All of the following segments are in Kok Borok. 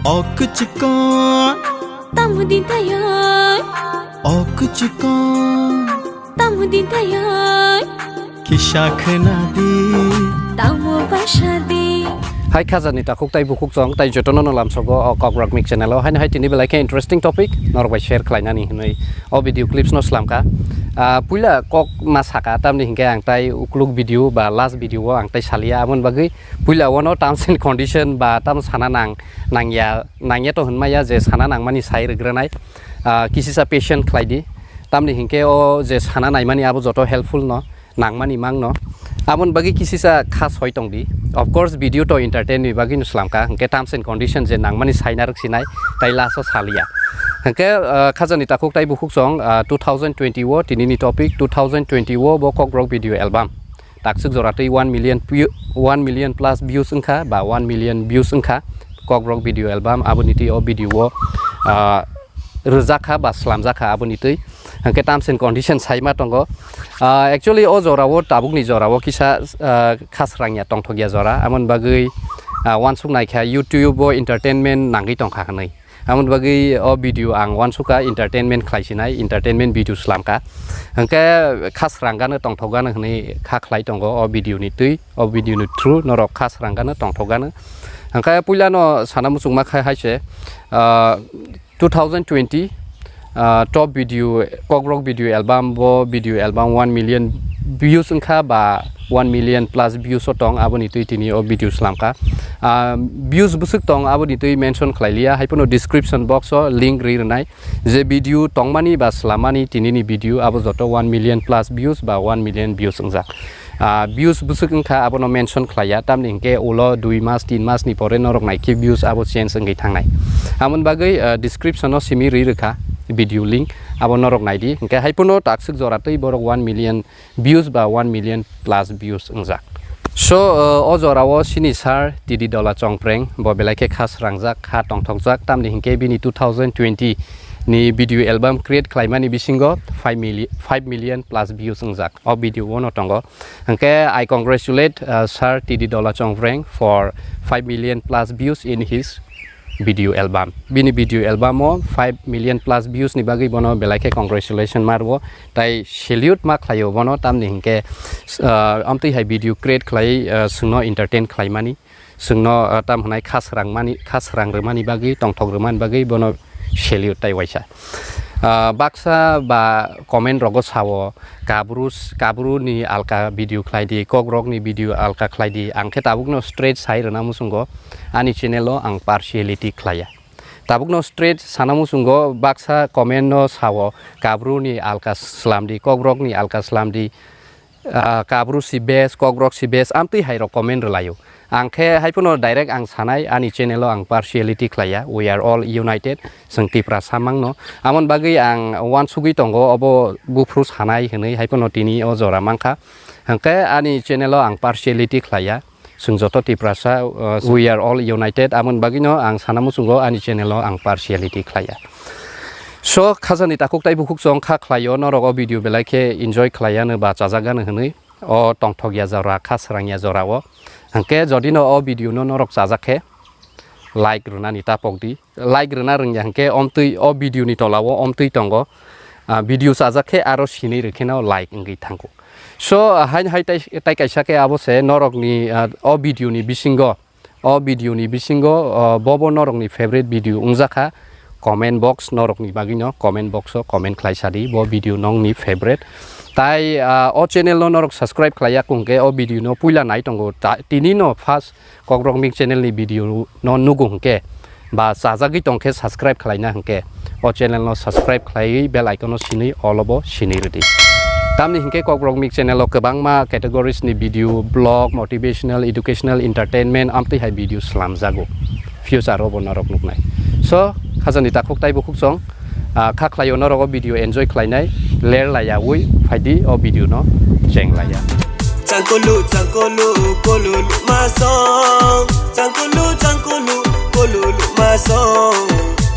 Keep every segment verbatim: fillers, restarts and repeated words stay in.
O kwchikon. Tamo din tayoi. O kwchikon. Tamo din tayoi. Kisa khna di. Tamo basa di. Hai khajani takhuk tai bukhuk chwng tai jotono no lamsogo o Kokrok Mik channel o. Haino hai tini belai khe interesting topic norok bai share khlainani hinwi o video clips no slamkha. Ah, puila kok ma saka tamni hinkhe ang tai ukluk video ba last video o ang tai salia, aboni bagwi puila wano terms and condition ba tamo sana nang nangya, nangya to hwnmaya je sana nangmani sai rwgranai, ah, kisisa patient khlai di. Tamni hinkhe o je sana naimani abo joto helpful no, nangmani mang no. Aboni bagwi kisisa kha soi tong di. Of course, video to entertain ni bagwi no slamkha, hinkhe terms and condition je nangmani saina rwk sinai, tai last o salia. Hinkhe, ah, khajani takhuk tai bukhuk chwng, ah, two thousand twenty o, tini ni topic, two thousand twenty o bo Kokrok video album. Takswk jora twi one million pu-, one million plus views wngkha ba one million views wngkha Kokrok video album, aboni twi o video o, ah, rwjakha ba slamjakha aboni twi. Hwnkhe terms and condition saima tongo. Ah, actually o jorao tabukni jorao kisa, ah, khasrangya tongthokya jora, aboni bagwi, ah, uansuk naikha YouTube o entertainment nangwi tongkha hwnwi. Aboni bagwi o video ang uansukha entertainment khlaisinai, entertainment video slamkha. Hwnkhe khasrang gano tongthok gano hwnwi kha khlai tongo o video ni twi, o video ni through norok khasrang gano tongthok gano. Hwnkhe puilano sana muchungma khai hai se, ah, two thousand twenty, ah, top video, Kokrok video album, bo video album one million views wngkha ba one million plus views o tong, aboni twi tini o video slamkha. Ah, views bwswk tong, aboni twi mention khlai liya, hai phano description box o link ri rwnai. Je video tongmani ba slamani tinini video abo joto one million plus views ba one million views wngjak. Ah, views bwswk wngkha abono mention khlaiya, tamni hinkhe ulo dui mas, tin mas ni pore norok naikhe views abo change wngwi thangnai. Aboni bagwi, ah, description o simi ri rwkha video link, abo norok naidi. Hinkhe hai phano takswk jora twi borok one million views ba one million plus views wngjak. So, uh, o jorao sini sir T D Dola Chongpreng bo belai khe kha srangjak, kha tongthokjak, tamni hinkhe bini two thousand twenty ni video album create khlaimani bisingo five million, five million plus views wngjak. O video o no tongo. Hinkhe I congratulate, uh, sir T D Dola Chongpreng for five million plus views in his video album. Bini video album o five million plus views ni bagwi bono belai khe congratulation ma rwo, tai salute ma khlaio bono, tamni hinkhe, ah, amtwi hai video create khlai, ah, chwngno entertain khlaimani, chwngno, ah, tam hwnai khasrang mani, khasrang rwmani bagwi, tongthok rwmani bagwi bono salute tai waisa. Ah, baksa ba comment rogo sao, Kabru, Kabru ni alka video khlai di, Kokrok ni video alka khlai di. Ang khe tabuk no straight sai rwna muchungo, ani channel o ang partiality khlaiya. Tabuk no straight sana muchungo, baksa comment no sao, Kabru ni alka slam di, Kokrok ni alka slam di, ah, Kabru si best, Kokrok si best, amtwi hai rok comment rwlaio. Ang khe hai phano direct ang sanai, ani channel o ang partiality khlaiya, we are all united, chwng Tiprasa mangno. Amoni bagwi ang uansugwi tongo, obo buphuru sanai hwnwi hai phano tini o jora mankha. Hwnkhe ani channel o ang partiality khlaiya, chwng joto Tiprasa, uh, we are all united, amoni bagwino ang sana muchungo ani channel o ang partiality khlaiya. So, khajani takhuk tai bukhuk chwng kha khlaio, norok o video belai khe enjoy khlaiya no ba chajak gano hwnwi. O tongthok ya jora, kha srang ya jora o. Hwnkhe jodi no o video no norok chajak khe, like rwnani ta pok di. Like rwna rwngya hwnkhe omtwi o video ni tola o omtwi tongo. Ah, video chajak khe aro sinwi rwkhe no like wngwi thango. So, ah, hai, hai tai, tai kaisa khe abo se norok ni, ah, o video ni bisingo, o video ni bisingo, ah, bo bo norok ni favorite video wngjakha. Comment box norok ni bagwi no comment box o comment khlai sa di, bo video nong ni favorite. Tai, ah, o channel no norok subscribe khlai ya kung khe o video no puila nai tongo. Ta-, tini no first Kokrok Mik channel ni video no nugo hwnkhe ba chajagwi tongkhe subscribe khlaina hwnkhe o channel no subscribe khlaiwi bell icon no sinwi all o bo sinwi rwdi. Tamni hwnkhe Kokrok Mik channel o kwbangma categories ni video, vlog, motivational, educational, entertainment amtwi hai video slamjago. Future o bo norok nuknai. So, khajani takhuk tai bukhuk chwng, ah, kha khlaio norok o video enjoy khlainai, ler laiyaui phaidi o video no cheng laiya. Changkulu, changkulu, kolulu masong. Changkulu, changkulu, kolulu masong.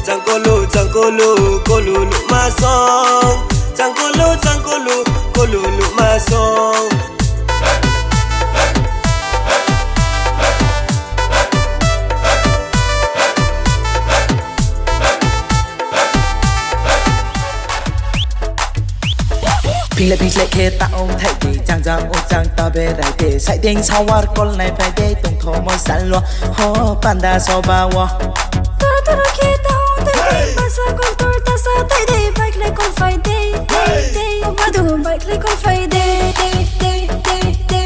Changkulu, changkulu, kolulu masong. Changkulu, changkulu, kolulu masong. Pingle pingle khe ta ong thai di, jang jang o jang ta berai de. Saideng sawar kol nai phai de, tong thomo salo ho panda soba wo. Toro toro khe ta ong thai de, basa kol tor ta sa thai de, bike le kol phai de, de, de. Madu bike le kol phai de, de, de, de, de,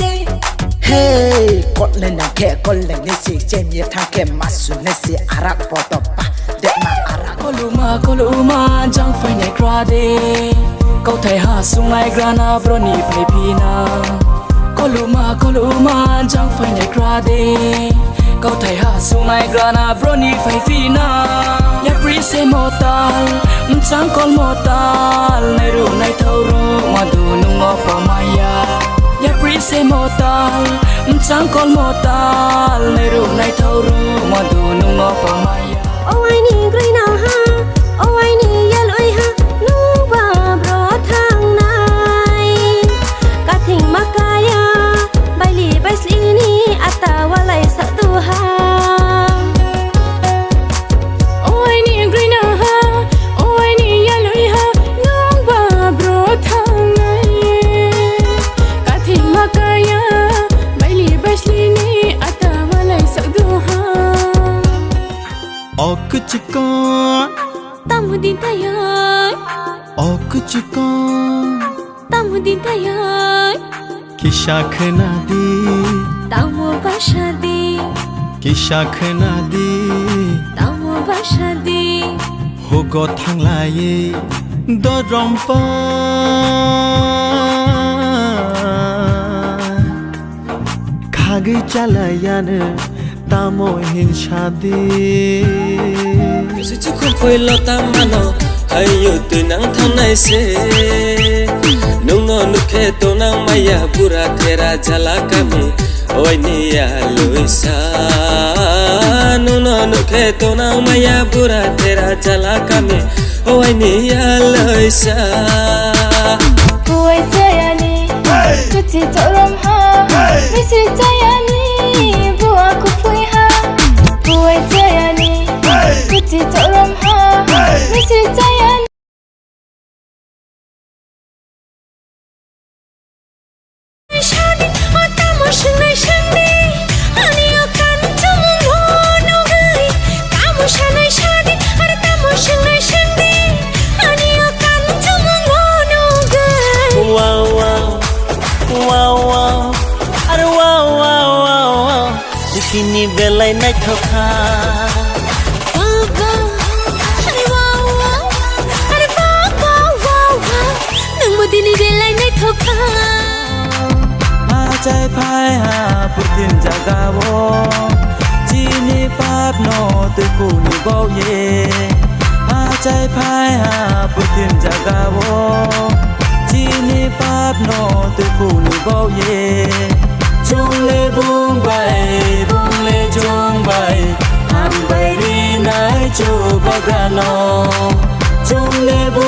de. Hey, kol le nang khe kol le ni si, jem ye thang khe masu ne si, arak boto pa, de ma arak. Koluma, koluma, jang phainai kra de. Kauthai ha sungnai grana broni phai phina. Koluma, koluma, jang phainai kra de. Kauthai ha sungnai grana broni phai phina. Yapri se motal, mchang kol motal, nairu naithau ru madu nungo pamaya. Yapri se motal, mchang kol motal, nairu naithau ru madu nungo pamaya. O aini groi nang ha, o aini yal oi ha, nungba bro thangnai. Kathing makaya, baili baisli ni ata walai sak duha. O aini groi nang ha, o aini yal oi ha, nungba bro thangnai. Kathing makaya, baili baisli ni ata walai sak duha. O kwchikon. Tamo din tayai. O kwchikon. Tamo din tayai. Kisa khna di. Tamo basa di. Kisa khna di. Tamo basa di. Hugo thanglai dorompa. Khagwi chalaiyano tamo hinsa di. Suchu khum phoilo tamano, hayo twi nang thangnai se. Nungno nukhe tonang maya bura thera jala kami, oini ya luisa. Nungno nukhe tonang maya bura thera jala kami, oini ya luisa. Kuwai chayani, kuchi chorom ha, misi chayani, bua kupui ha. Kuwai chayani, kuchi chorom ha, misi chayani. Sadi, o tamo swngnai swngdi, ani o kan chumung o nugwi. Tamo sanai sadi, ar tamo swngnai swngdi, ani o kan chumung o nugwi. Wow, wow, wow, wow, ar wow, wow, wow, wow. Chikini belai naithok kha. Baba, are wow, wow, are baba, wow, wow. Nwngbo dini belai naithok kha. Achai phai ha purthim jagao, chini papno twi kunu gao ye. Achai phai ha purthim jagao, chini papno twi kunu gao ye. Chungle bung bai, bungle jung bai, hambai rinai chubagrano. Chungle bung